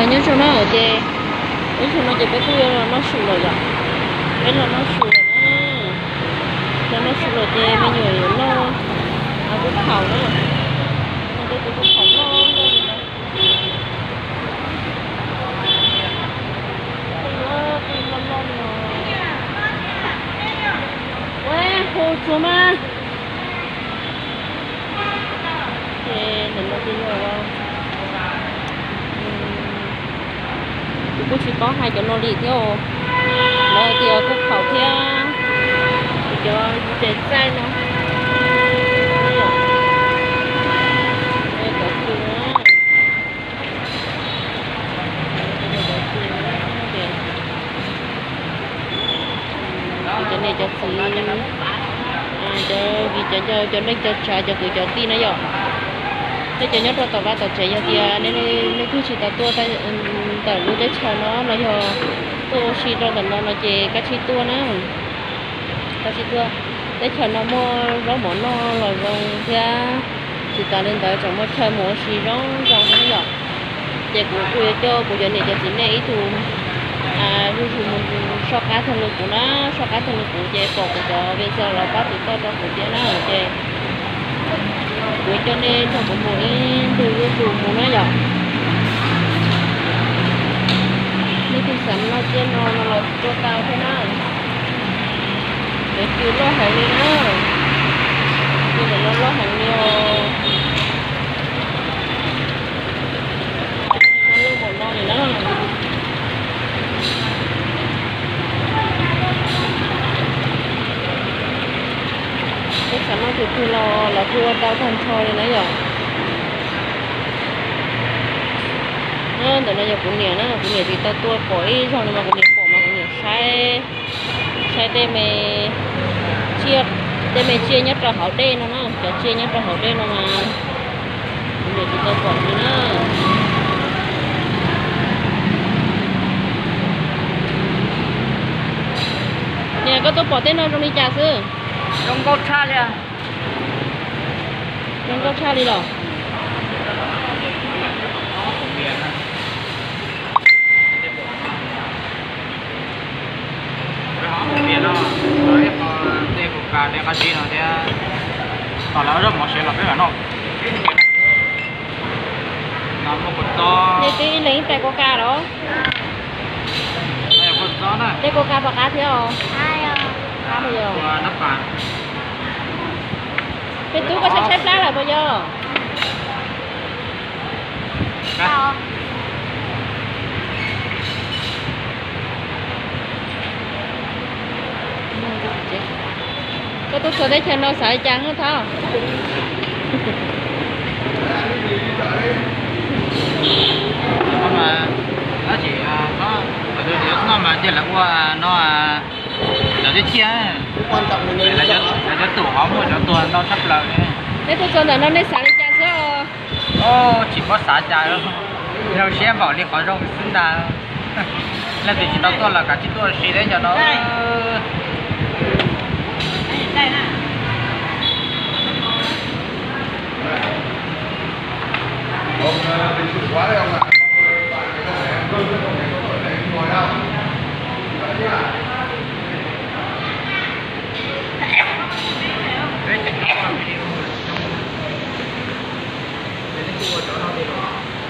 Nyob zoo na ces, nyob zoo no ces peb kuj yuav los noj su lawm yom. Peb los noj su lawm na. Los noj su lawm ces me nyuam yuav noj kuj khaum na. Noj tej kuj khaum loj loj li na. Kuj loj loj li os. Ua hu tsuag mas. Ces ntawm no ces yog, kuv kuj tsis paub hais cov no li thiab os. Lawv tias kuj khaum thiab, kuv cov tsev txaij no. Cov txi, cov niam cov txiv, cov viv cov ncaus, cov neej cov tsav, cov kwv cov tij na yom. Peb cov nyob rau tom vaj tom tsev yog tias nej leej twg tsis tau tuaj ntawm lub teb chaws no los yog tuaj ua si rau ntawm no no ces kav tsij tuaj na. Kav tsij tuaj, teb chaws no muaj zaub mov noj los zoo thiab. Tsis tas li ntawd tseem muaj chaw mus ua si zoo zoo thiab yom. Ces kuv kuj yuav coj kuv cov niam cov txiv nej ib tug zuj zus mus soj qab thawj lwm kuv na, soj qab thawj lwm kuv ces pom kuv cov video los pab tiv toj rau kuv thiab na ces kuv coj nej nrog kuv mus ib tug zuj zus mus na yom. Nej twg xav noj tsiaj no no los tua tau thiab na. Cov cw loj heev li na. Cw ntawm no loj heev li os. Loj npaum no li na. Peb xav noj tus twg los los twb ua tau tag nrho li na yom. Ntawm no yog kuv niam na, kuv niam tsis tau tuaj pom ib zaug no mas kuv niam pom mas kuv niam saib, saib tej me tsiaj, tej me tsiaj nyob rau hauv dej no na, cov tsiaj nyob rau hauv dej no mas kuv niam tsis tau pom li na. Niam, koj tuaj pom tej no zoo li cas xwb? Zoo nkauj tshaj li. Zoo nkauj tshaj li los? Tej kuv kas tej qab zib no thiab, tom lawv zaub mov siav los peb mam noj. No muaj kua txob. Nws twb ib leeg ib tais kua kas los? Kua txob na. Tej kua kas puas qab thiab os? Qab puas yog? Peb tub koj saib tshaib plab lawm puas yog? Koj tuaj txog teb chaws no xav li cas hab Thov? Tab sis no mas tias lawv ua no, lawv thiaj, lawv cov tub hov muaj cov tuag ntau tshaj plaws. Nej tuaj txog ntawm no nej xav li cas xwb? Tsis paub xav cas, zoo siab npaum li qhov zoo xwb ntag. Leej twg tsis tau tuaj los kav tsij tuaj ua si thiab cov no.